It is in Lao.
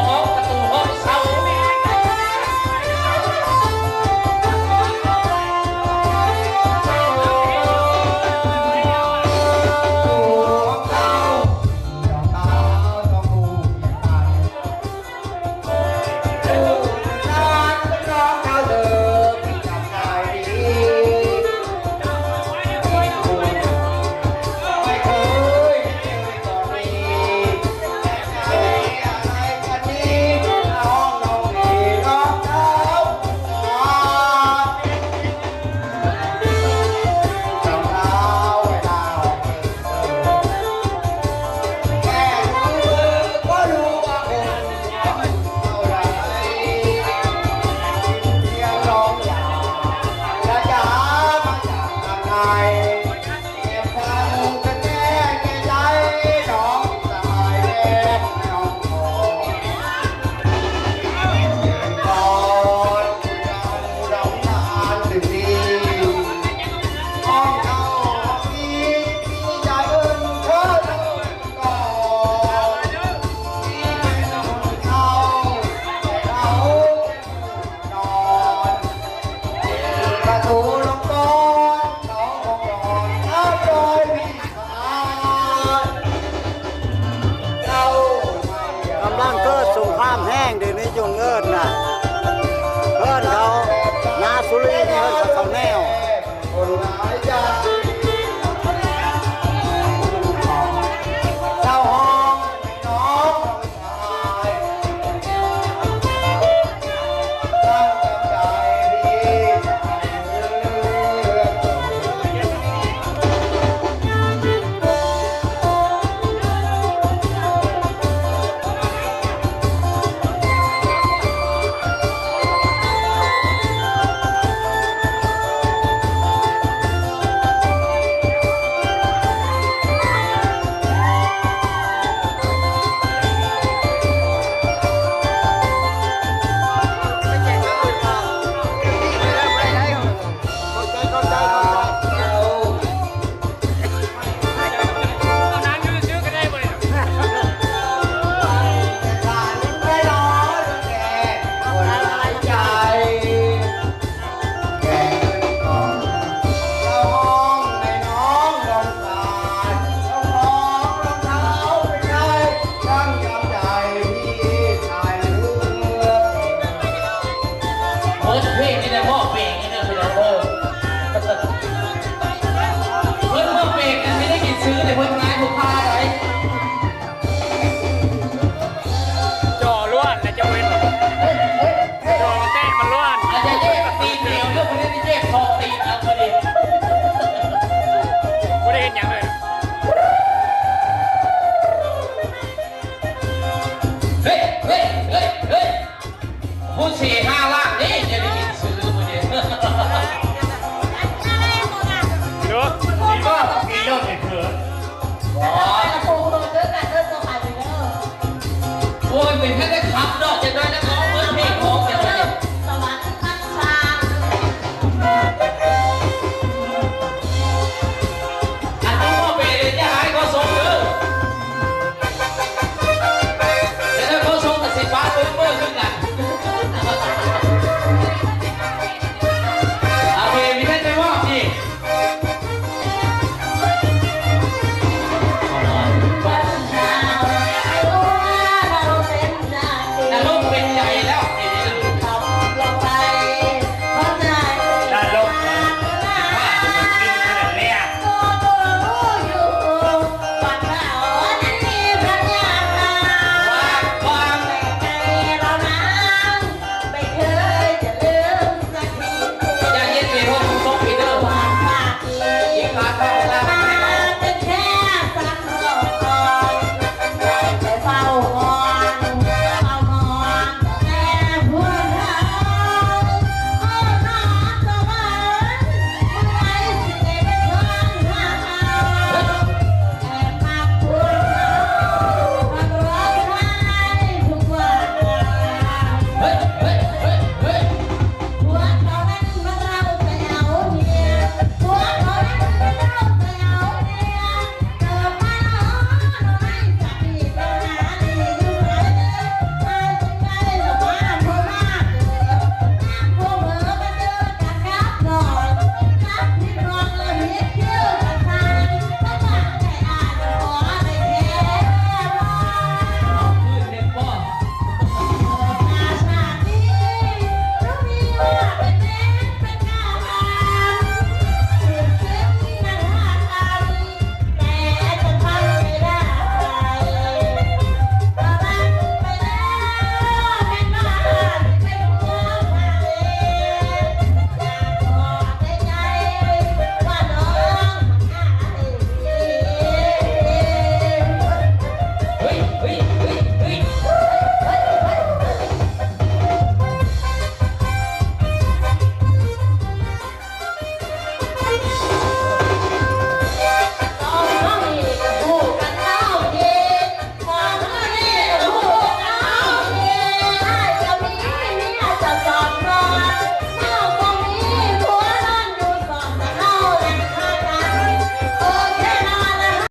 ຂອງປະຕູຫ້ອງເຊົ່າ. ກຳລັງເກີດສົງຄາມແຮງເດ ໃນຢວງເອີ້ນນະ ເອີ້ນເຂົານາສຸລີ ເອີ້ນເຂົາເຂົ້າແນວ. ເບິດເພງນີ້ແຫຼະ ໝໍ້ເປກນີ້ເດີ ພີ່ນ້ອງເດີ. ເພິ່ນໝໍ້ເປກນັ້ນ ຊິໄດ້ກິນຊື້ ແຕ່ເພິ່ນນາຍບໍ່ພາໃດ. ຈໍລ້ວນແລ້ວເຈົ້າເຫັນບໍ່? ຈໍແຕະມັນລ້ວນ. ອາດຈະເຈັບຕີນດຽວເດີ ບໍ່ໄດ້ເຈັບສອງຕີນເອົາບໍ່ດີ ບໍ່ໄດ້ເຮັດຫຍັງເລີຍ. ເຮີ້ຍ ເຮີ້ຍ ເຮີ້ຍ ເຮີ້ຍ ຜູ້ເສຍຫ້າລ້ານນີ້ ຈະໄດ້ກິນຊື້ມື້ນີ້. ໂອ້ຍ ເປັນແຕ່ຂັບເນາະ ຈັ່ງໃດ